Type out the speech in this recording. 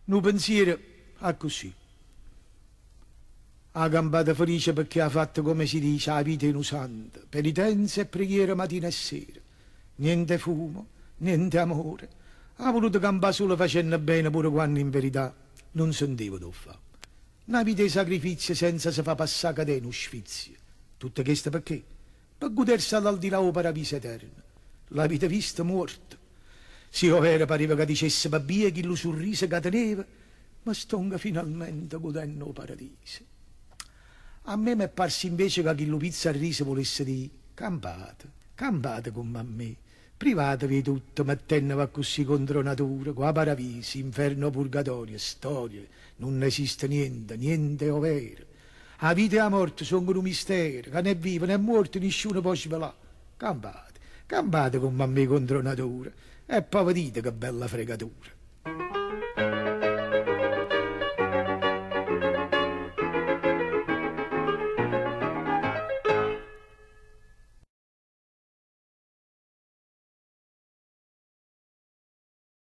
Nu pensiero accussì. Ha campato felice pecché ha fatto, comme si dice, 'a vita 'e nu santo, penitenza e preghiera matina e sera. Niente fumo, niente amore. Ha voluto campà sulo facenno bene pure quanno in verità nun senteva d' 'o fà. Na vita 'e sacrifizie senza se fà passà che d'è nu sfizio. Tutto chesto pecché? Pe guderse all'aldilà 'o paraviso eterno. L'avite visto muorto? Si overo pareva ca dicesse pe bbia 'e chillu surriso ca teneva, Me stongo finalmente gudenno 'o paradiso. A me m'è parso invece ca chillu pizzo a riso vulesse dì, Campate, campate comm'a me, privatevi 'e tutto mettenneve accussì contro natura, qua paraviso, inferno o purgatorio, storie, nun esiste niente, niente è overo. 'A vita e 'a morte songo nu mistero ca né vivo né muorto nisciuno pò svelà. Campate, campate comm'a me contro natura e po' vedite che bella fregatura.